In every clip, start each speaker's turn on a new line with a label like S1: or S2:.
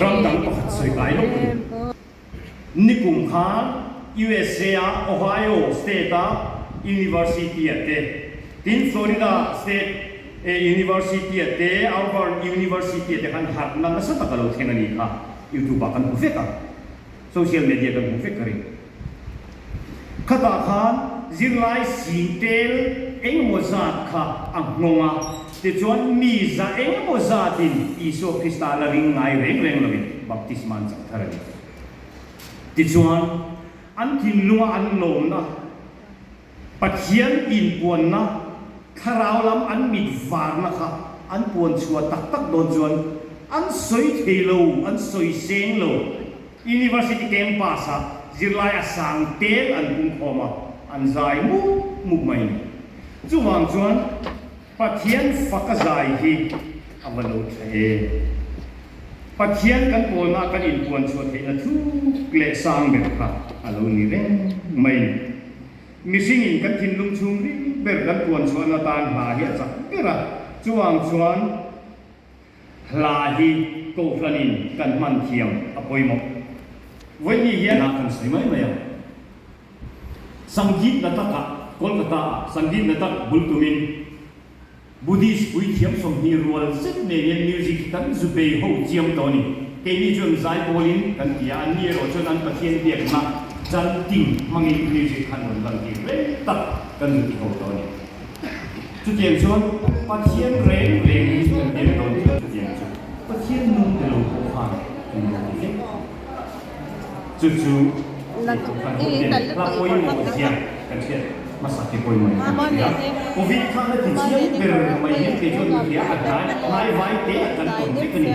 S1: Ram dang pakhat sawi kai lawk ka duh. Nikum khan USA-a Ohio State-a University-a te, tin Florida State University-a te, Auburn University-a te khan harhna nasa tak a lo thleng a nih kha YouTube-ah kan hmu vek a. Social media kan hmu vek ka ring. Khatah khan zirlai sing tel engemaw zat kha a nghawng a, tichuan mi za engemaw zatin Isua Krista la ring ngai reng reng lovin baptisma an chang thar a ni. Tichuan an thinlunga an lawmna, Pathian inpuanna, thlarau lam an mit varna kha an puan chhuah tak tak dawn chuan an sawi thei lo, an sawi seng lo. University campus-ah zirlai a sang tel an pungkhawm a, an zai mup mup mai a ni. Chuvang chuan Pathian faka zai hi a va lo tha em? Pathian kan pawlna kan inpuan chhuah theihna thuk leh sang ber kha a lo ni reng mai a ni. Mihringin kan thinlung chhung ring ber kan puan chhuahna tan hla hi a chak ber a, chuvang chuan hla hi Kohhranin kan hman thiam a pawimawh. Vawiin hian kan sawi mai mai ang. Sangeet Natak-ah, Kolkata-ah Sangeet Natak bul tumin Buddhist puithiam 20 rual zet nen hian music hi kan zu bei ho chiam tawh a ni. Keini chuan zaipawlin kan ti a, anni erawh chuan an Pathian biakna chanting hmangin music khan rawn lantir reng tak kan zu ti ho tawh a ni. Chutiang chuan Pathian reng reng hi kan biak dawn chuan chutiang chu Pathian nung te lo pawh khan kan lo ti vek. Chu chu kan hoten hla pawimawh zia kan hriat hmasa te pawimawh in kan hria. Covid khan a ti chiang ber mai hian kei chuan mi hria a hnai hnai vai te a kan tawn vek a ni.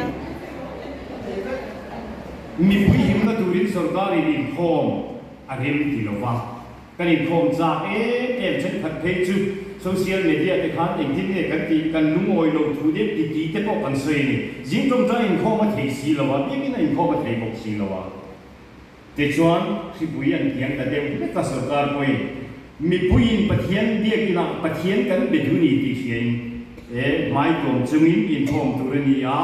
S1: Mipui himna turin sorkarin inkhawm a rem ti lo va. Kan inkhawm chak em em thenkhat phei chu social media te khan engtin nge kan tih kan lungawi lo thu deuh ti ti te pawh kan sawi a ni. Zing tawngtai inkhawm a thei si lo a, biakin a inkhawm a thei bawk si lo a. Tichuan hripui an kiang ta deuh hlek a sorkar pawhin mipuiin Pathian biakinah Pathian kan be duh ni tih hriain e hmaituam chungin inkhawm tur a ni a,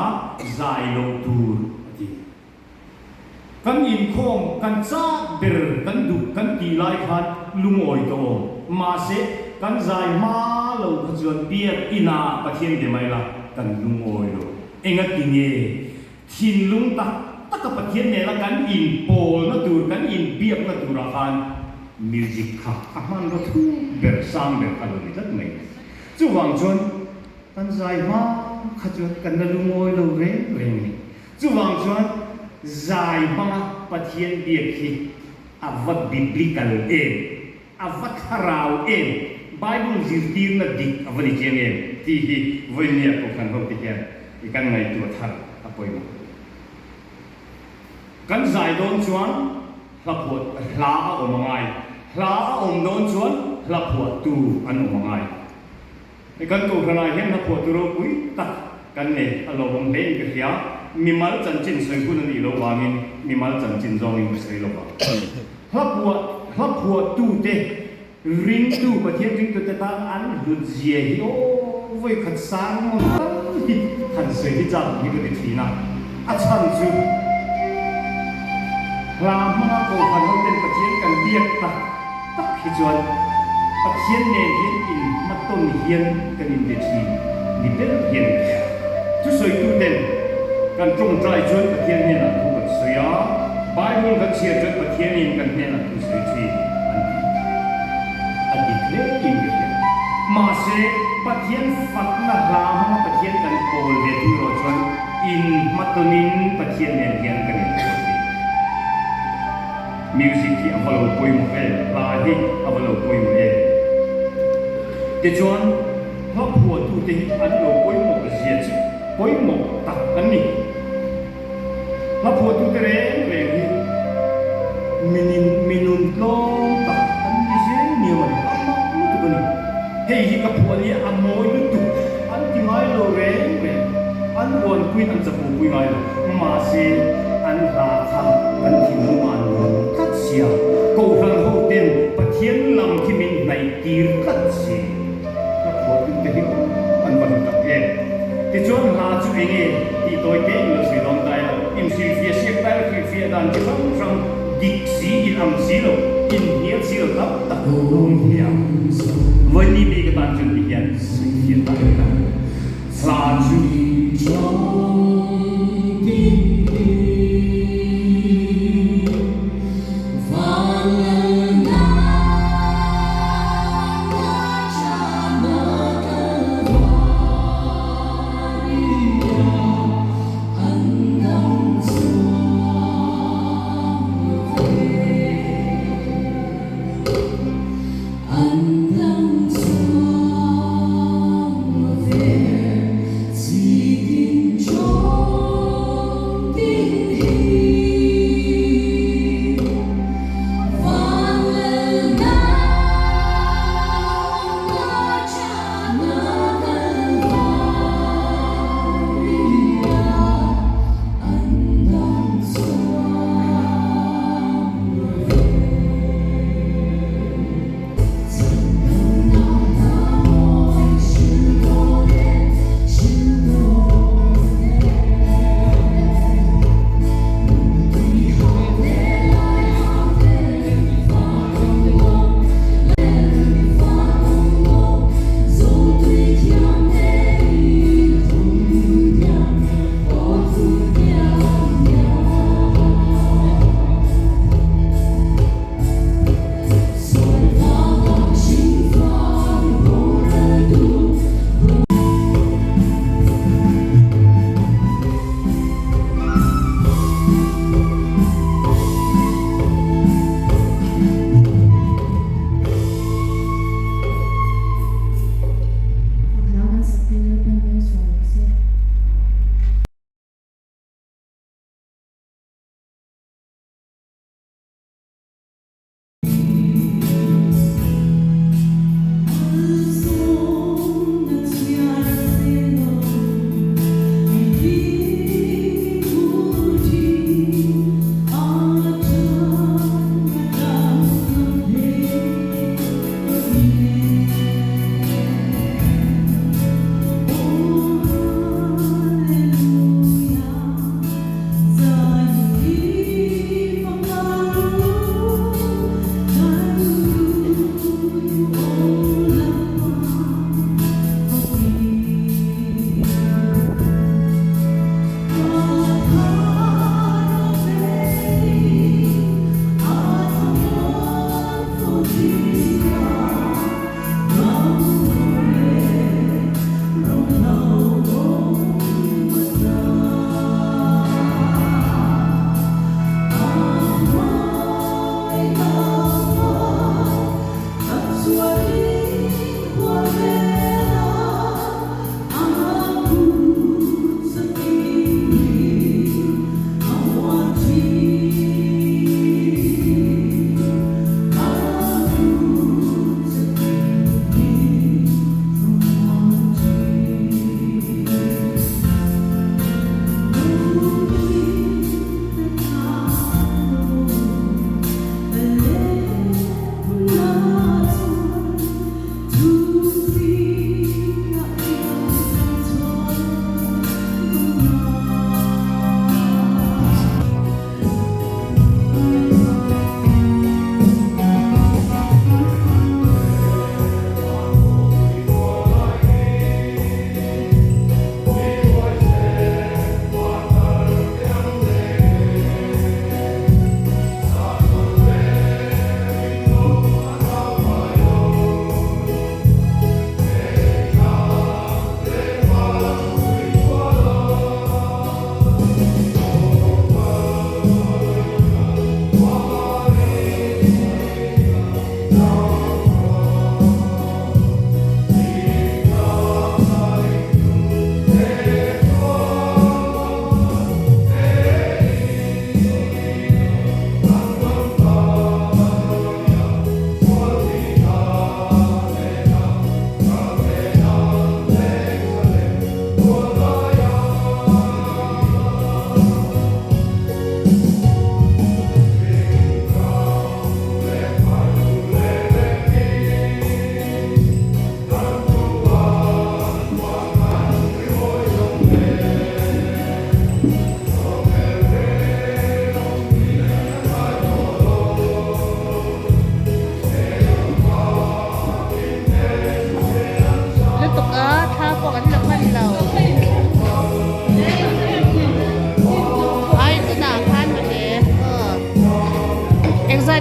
S1: zai loh tur a ti. Kan inkhawm, kan chak ber, kan duh kan tih lai khan lungawi tawh awm. Mahse, kan zai hma lo kha chuan biak inah Pathian be mai la, kan lungawi lo. Engati nge? Thinlung tak taka Pathian nena kan inpawlna tur, kan inbiakna turah khan music kha a hmanraw thuk ber, sang ber kha lo ni tlat mai. Chuvang chuan kan zai hma kha chuan kan la lungawi lo reng reng a ni. Chuvang chuan zai hmanga Pathian biak hi a va biblical em, a va thlarau em, Bible zirtirna dik a va ni chiang em tih hi vawinia Kohhran hote hian i kan ngaihtuah thar a pawimawh. Kan zai dawn chuan hla phuah hla a awm a ngai, hla a awm dawn chuan hla phuahtu an awm a ngai. Kan Kohhranah hian hlaphuahtu ropui tak kan nei a lawmawm hle in ka hria. Mimal chanchin sawi hun a nih loh vangin mimal chanchin zawngin ka sawi lo vang. Hlaphuah hlaphuahtute ringtu Pathian ringtute tan an hlut zia hi aw vawikhat sermon tal hi han sawi hi chak hi ka ti thin a. A chhan chu hla hmanga Kohhran hoten Pathian kan biak tak tak hi chuan Pathian nen hian inhmatawn hian kan inbe thin ni ber hian ka hria. Thusawituten kan tawngtai chuan Pathian hnenah thu kan sawi a, Bible kan chhiar chuan Pathianin kan hnenah thu sawi thin an ti. A dik hle in ka hria. Mahse, Pathian fakna hla hmanga Pathian kan pawl ve thung erawh chuan inhmatawnin Pathian nen hian kan inpawl thin. Music hi a va lo pawimawh em? Hla hi a va lo pawimawh em? Tichuan, hla phuahtute hi an lo pawimawh zia chu pawimawh tak an ni. Hla phuahtute reng reng hi minin mi nun tlawm tak an ni zel niau a ni, a mak lutuk a ni. Hei hi ka phuah nia a mawi lutuk an ti ngai lo reng reng, an uanpuiin an chapopui ngai lo. Mahse, an hla kha kan thinlungah an nung tlat sia, Kohhran hoten Pathian lam khi min hnaih tir tlat si. Ka phuahtute hi aw an va hlu tak em! Tichuan hla chu eng nge tih tawi te in lo sawi dawn ta ila, inhrilhfiah siak ta ila hrilhfiah dan chi hrang hrang dik si in ang si lo, inhnial si lo tam tak a awm thei a. Vawiin bik atan chuan ti hian sawifiah ta ila hla chu.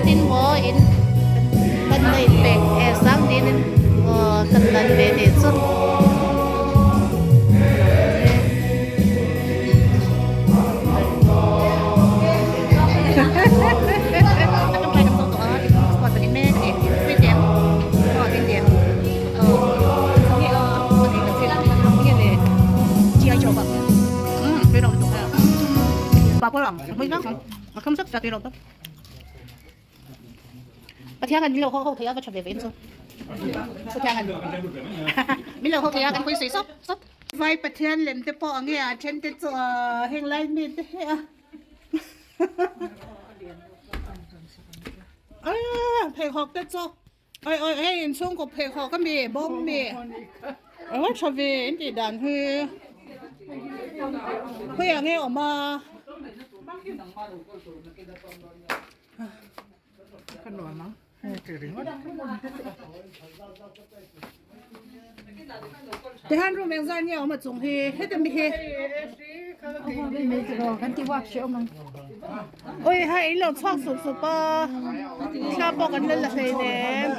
S2: Engtin maw in kan la inpek e sang niin in aw kan lan ve nih chu. Pathian an min lo ho ho thei a va tha ve ve in chu Pathian an min lo ho thei a kan pawisa sawp sawp.
S3: Vai Pathian lem te pawh ang e a then te chu heng lai mi te hi a pheikhawk te chu oi oi hei inchhungkaw pheikhawk a mi bawm mi a tha ve in tih dan hi khawiah nge awm a. Tihian room eng zat nge a awm a chung hi heti mi hi ui ha in lo chhuak sup sup a thla pawh kan la la hleinem.